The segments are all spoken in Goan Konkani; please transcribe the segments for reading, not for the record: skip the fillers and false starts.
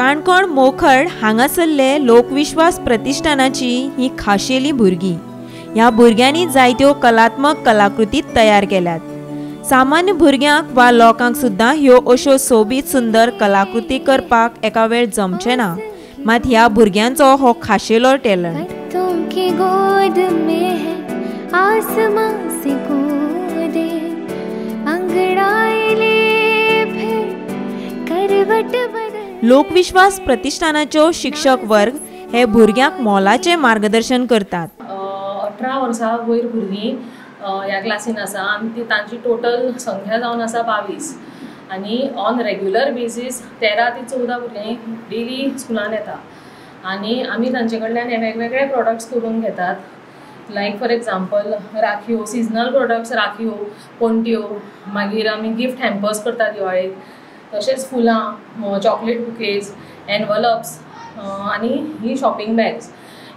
काणकोण मोखर्ड हांगासरले लोकविश्वास प्रतिष्ठानाची ही खाशेली भुरगीं. ह्या भुरग्यांनी जायत्यो कलात्मक कलाकृती तयार केल्यात. सामान्य भुरग्यांक वा लोकांक सुद्दां ह्यो अश्यो सोबीत सुंदर कलाकृती करपाक एका वेळ जमचें ना, मात ह्या भुरग्यांचो हो खाशेलो टॅलंट. लोकविश्वास प्रतिष्ठानाच्यो शिक्षक वर्ग हे भुरग्यांक मोलाचें मार्गदर्शन करतात. 18 वर्सां वयर भुरगीं ह्या क्लासीन आसा आनी ती तांची टोटल संख्या जावन आसा 22 आनी ऑन रेग्युलर बेजीस 13 ते 14 भुरगीं डेली स्कुलान येता आनी आमी तांचे कडल्यान हे वेगवेगळे प्रोडक्ट्स करून घेतात. लायक फॉर एग्जाम्पल राखयो, सिजनल प्रोडक्ट्स राखयो, पणट्यो, मागीर आमी गिफ्ट हॅम्पर्स करता दिवाळेक, तशेंच फुलां, चॉकलेट बुकेज, एनवलप्स आनी ही शॉपिंग बॅग्स.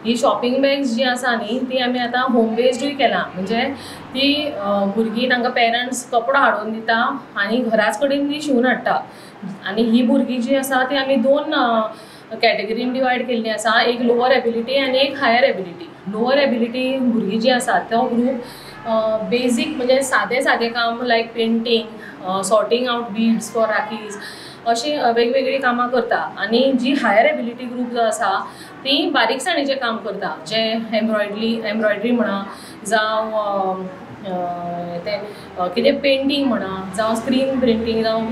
ही शॉपिंग बॅग्स जी आसा न्ही ती आमी आतां होम बेज्डूय केला, म्हणजे ती भुरगीं तांकां पेरंट्स कपडो हाडून दिता आनी घराच कडेन ती शिंवून हाडटा. आनी ही भुरगीं जी आसा ती आमी 2 कॅटेगरीन डिवायड केल्ली आसा, एक लोअर एबिलिटी आनी एक हायर एबिलिटी. लोअर एबिलिटी भुरगीं जी आसा तो ग्रूप बेजीक म्हणजे सादें सादें काम like painting, sorting out beads for rakhis अशीं वेगवेगळीं कामां करता. आनी जी हायर एबिलिटी ग्रूप जो आसा ती बारीकसाणीचें काम करता, जें एम्ब्रॉयडरी म्हणा जावं तें कितें पेंटींग म्हणा जावं स्क्रीन प्रिंटींग जावं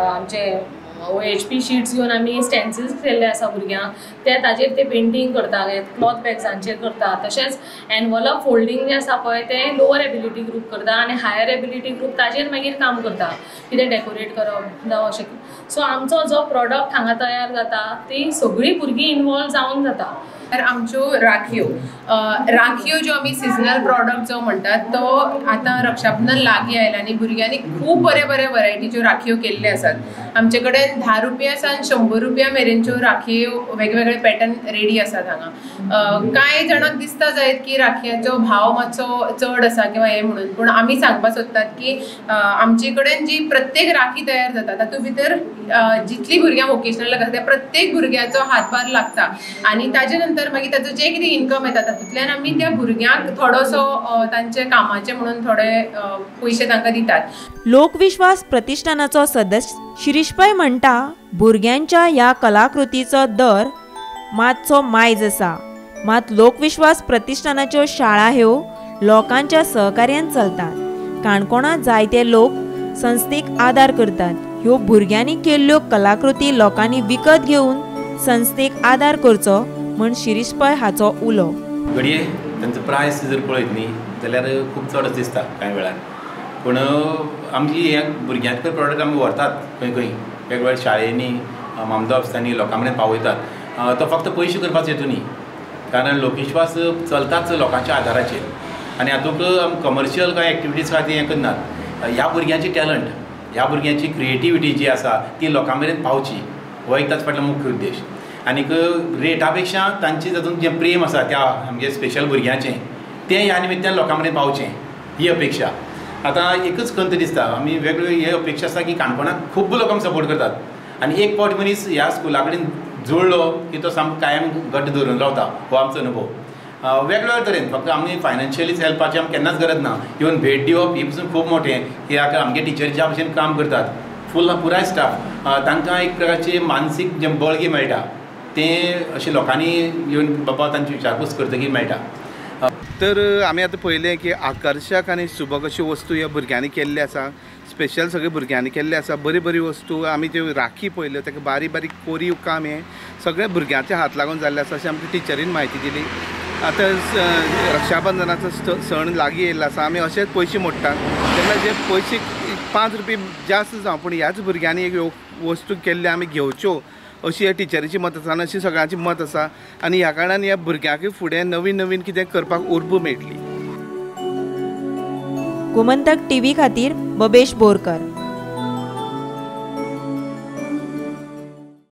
आमचें OHP sheets घेवन आमी स्टेन्सिल्स केल्ले आसा भुरग्यांक, ते ताजेर ते पेंटींग करता, क्लॉथ बॅग्सांचेर करता. तशेंच एनवलप फोल्डींग जें आसा पळय तें लोअर एबिलिटी ग्रूप करता आनी हायर एबिलिटी ग्रूप ताजेर मागीर काम करता, कितें डेकोरेट करप जावं अशें. सो आमचो जो प्रोडक्ट हांगा तयार जाता ती सगळीं भुरगीं इनवॉल्व जावन जाता. तर आमच्यो राखयो राखयो ज्यो आमी सिजनल प्रॉडक्ट जो म्हणटात तो आतां रक्षाबंधन लागीं आयला आनी भुरग्यांनी खूब बरे बरे वरायटीच्यो राखयो केल्ले आसात. आमचे कडेन 10 रुपया सावन 100 रुपया मेरेनच्यो राखयो वेगवेगळे पॅटर्न रेडी आसात हांगा. कांय जाणांक दिसता जायत की राखयांचो भाव मातसो चड आसा किंवा हें म्हणून, पूण आमी सांगपाक सोदतात की आमचे कडेन जी प्रत्येक राखी तयार जाता तातूंत भितर जितली भुरग्यां वोकेशनलाक आसा त्या प्रत्येक भुरग्याचो हातभार लागता आनी ताजे नंतर मागीर ताचो जें कितें इनकम येता तातूंतल्यान आमी त्या भुरग्यांक थोडोसो तांचे कामाचे म्हणून थोडे पयशे तांकां दितात. लोकविश्वास प्रतिष्ठानाचो सदस्य शिरीष पै म्हणटा, भुरग्यांच्या ह्या कलाकृतीचो दर मातसो मायज आसा, मात लोकविश्वास प्रतिष्ठानाच्यो शाळा ह्यो लोकांच्या सहकार्यान चलतात. काणकोणांत जायते लोक संस्थेक आदार करतात. ह्यो भुरग्यांनी केल्ल्यो कलाकृती लोकांनी विकत घेवन संस्थेक आदार करचो म्हण शिरीष पै हाचो उलो. घडये तांचो प्रायस जर पळयत न्ही जाल्यार खूब चड दिसता कांय वेळार, पूण आमची ह्या भुरग्यांचे प्रोडक्ट आमी व्हरतात खंय खंय वेगवेगळ्या शाळेंनी, मामदा ऑफिसांनी लोकां मेरेन पावयतात. तो फक्त पयशे करपाचो हेतू न्ही, कारण लोकविश्वास चलताच लोकांच्या आदाराचेर आनी हातूंत कमर्शियल कांय एक्टिविटीज खातीर हें करनात. ह्या भुरग्यांची टॅलंट, ह्या भुरग्यांची क्रिएटिविटी जी आसा ती लोकां मेरेन पावची हो एक ताचो फाटलो मुख्य उद्देश. आनीक रेटा पेक्षा तांचे तातूंत जें प्रेम आसा त्या आमगे स्पेशल भुरग्यांचें तें ह्या निमित्तान लोकां मेरेन पावचें ही अपेक्षा. आतां एकच खंत दिसता, आमी वेगवेगळी ही अपेक्षा आसा की काणकोणाक खूब लोक सपोर्ट करतात आनी एक फावट मनीस ह्या स्कुला कडेन जुळ्ळो की तो सामको कायम घट्ट धरून रावता, हो आमचो अनुभव. वेगवेगळे तरेन फक्त आमी फायनान्शियली हेल्पाची आमकां केन्नाच गरज ना, येवन भेट दिवप ही पसून खूब मोठें कित्याक आमगे टिचरी ज्या भशेन काम करतात फूल पुराय स्टाफ तांकां एक प्रकारची मानसीक जें बळगें मेळटा तें अशें लोकांनी येवन बाबा तांची विचारपूस करतकीर मेळटा. तर आमी आतां पळयलें की आकर्शक आनी सुबक अश्यो वस्तू ह्या भुरग्यांनी केल्ले आसा, स्पेशल सगळे भुरग्यांनी केल्ले आसा. बरी बरी वस्तू आमी त्यो राखी पळयल्यो, ताका बारीक बारीक कोरीव काम हें सगळें भुरग्यांच्या हात लागून जाल्लें आसा अशें आमच्या टिचरीन म्हायती दिली. आतां रक्षाबंधनाचो सण लागीं येयल्लो आसा, आमी अशेंच पयशे मोडटात तेन्ना जे पयशे 5 रुपया जास्त जावं पूण ह्याच भुरग्यांनी एक वस्तू केल्ली आमी घेवच्यो अशी ह्या टिचरीची मत आसा आनी अशी सगळ्यांची मत आसा आनी ह्या कारणान ह्या भुरग्यांकूय फुडें नवीन नवीन कितें करपाक उर्बा मेळटली. गोमंतक टीव्ही खातीर बबेश बोरकर.